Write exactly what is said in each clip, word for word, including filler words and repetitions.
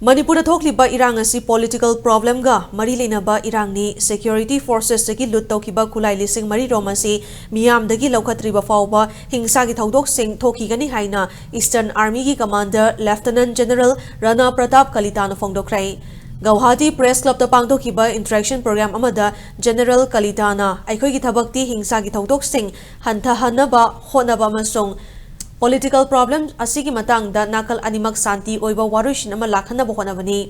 ꯃꯅꯤꯄꯨꯔꯗ ꯊꯣꯛꯂꯤꯕ ꯏꯔꯥꯡ ꯑꯁꯤ ꯄꯣꯂꯤꯇꯤꯀꯦꯜ ꯄ꯭ꯔꯣꯕ꯭ꯂꯦꯝꯒ ꯃꯔꯤ ꯂꯩꯅꯕ ꯏꯔꯥꯡꯅꯤ꯫ ꯁꯦꯀ꯭ꯌꯨꯔꯤꯇꯤ ꯐꯣꯔꯁꯦꯁꯇꯒꯤ ꯂꯨꯠ ꯇꯧꯈꯤꯕ ꯈꯨꯠꯂꯥꯏ ꯂꯤꯁꯤꯡ ꯃꯔꯤ ꯔꯣꯝ ꯑꯁꯤ ꯃꯤꯌꯥꯝꯗꯒꯤ ꯂꯧꯈꯠꯇ꯭ꯔꯤꯕ ꯐꯥꯎꯕ ꯍꯤꯡꯁꯥꯒꯤ ꯊꯧꯗꯣꯛꯁꯤꯡ ꯊꯣꯛꯈꯤꯒꯅꯤ ꯍꯥꯏꯅ ꯏꯁꯇꯔꯟ ꯑꯥꯔꯃꯤꯒꯤ commander lieutenant general Rana Pratap ꯀꯂꯤꯇꯥꯅ ꯐꯣꯡꯗꯣꯛꯈ꯭ꯔꯦ꯫ ꯒꯧꯍꯥꯇꯤ ꯄ꯭ꯔꯦꯁ ꯀ꯭ꯂꯕꯇ ꯄꯥꯡꯊꯣꯛꯈꯤꯕ ꯏꯟꯇꯔꯦꯛꯁꯟ ꯄ꯭ꯔꯣꯒ꯭ꯔꯥꯝ ꯑꯃꯗ ꯖꯦꯅꯔꯦꯜ ꯀꯂꯤꯇꯥꯅ ꯑꯩꯈꯣꯏꯒꯤ ꯊꯕꯛꯇꯤ ꯍꯤꯡꯁꯥꯒꯤ ꯊꯧꯗꯣꯛꯁꯤꯡ ꯍꯟꯊꯍꯟꯅꯕ ꯍꯣꯠꯅꯕ ꯑꯃꯁꯨꯡ ꯄꯣꯂꯤꯇꯤꯀꯦꯜ ꯄ꯭ꯔꯣꯕ꯭ꯂꯦꯝ ꯑꯁꯤꯒꯤ ꯃꯇꯥꯡꯗ ꯅꯥꯀꯜ ꯑꯅꯤꯃꯛ ꯁꯥꯟꯇꯤ ꯑꯣꯏꯕ ꯋꯥꯔꯣꯏꯁꯤꯟ ꯑꯃ ꯂꯥꯛꯍꯟꯅꯕ ꯍꯣꯠꯅꯕꯅꯤ꯫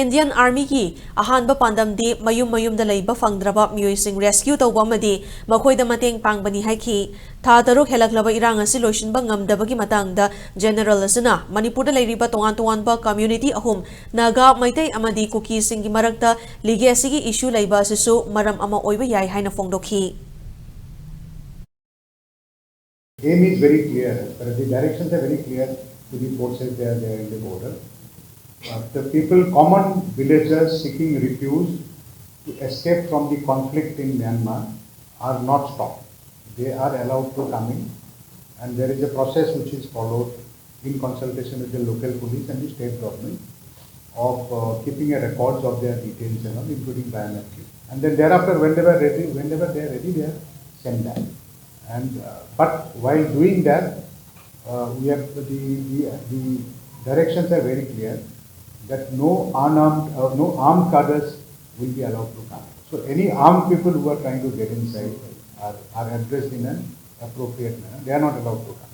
ꯏꯟꯗꯤꯌꯟ ꯑꯥꯔꯃꯤꯒꯤ ꯑꯍꯥꯟꯕ ꯄꯥꯟꯗꯝꯗꯤ ꯃꯌꯨꯝ ꯃꯌꯨꯝꯗ ꯂꯩꯕ ꯐꯪꯗ꯭ꯔꯕ ꯃꯤꯑꯣꯏꯁꯤꯡ ꯔꯦꯁꯀ꯭ꯌꯨ ꯇꯧꯕ ꯑꯃꯗꯤ ꯃꯈꯣꯏꯗ ꯃꯇꯦꯡ ꯄꯥꯡꯕꯅꯤ ꯍꯥꯏꯈꯤ꯫ ꯊꯥ ꯇꯔꯨꯛ ꯍꯦꯜꯂꯛꯂꯕ ꯏꯔꯥꯡ ꯑꯁꯤ ꯂꯣꯏꯁꯤꯟꯕ ꯉꯝꯗꯕꯒꯤ ꯃꯇꯥꯡꯗ ꯖꯦꯅꯔꯦꯜ ꯑꯁꯤꯅ ꯃꯅꯤꯄꯨꯔꯗ ꯂꯩꯔꯤꯕ ꯇꯣꯉꯥꯟ ꯇꯣꯉꯥꯟꯕ ꯀꯝꯌꯨꯅꯤꯇꯤ ꯑꯍꯨꯝ, ꯅꯥꯒꯥ, ꯃꯩꯇꯩ ꯑꯃꯗꯤ ꯀꯨꯀꯤꯁꯤꯡꯒꯤ ꯃꯔꯛꯇ ꯂꯤꯒꯦꯁꯤꯒꯤ ꯏꯁꯨ ꯂꯩꯕ ꯑꯁꯤꯁꯨ ꯃꯔꯝ ꯑꯃ ꯑꯣꯏꯕ ꯌꯥꯏ ꯍꯥꯏꯅ ꯐꯣꯡꯗꯣꯛꯈꯤ꯫ Aim is very clear, but the directions are very clear to the forces they are there in the border. Uh, the people, common villagers seeking refuge to escape from the conflict in Myanmar are not stopped. They are allowed to come in, and there is a process which is followed in consultation with the local police and the state government of uh, keeping a records of their details and all, including biometric. And then thereafter, whenever ready, whenever they are ready, they are sent back. And uh, but while doing that, uh, we have the, the the directions are very clear that no unarmed, uh, no armed cadres will be allowed to come. So any armed people who are trying to get inside are, are addressed in an appropriate manner. They are not allowed to come.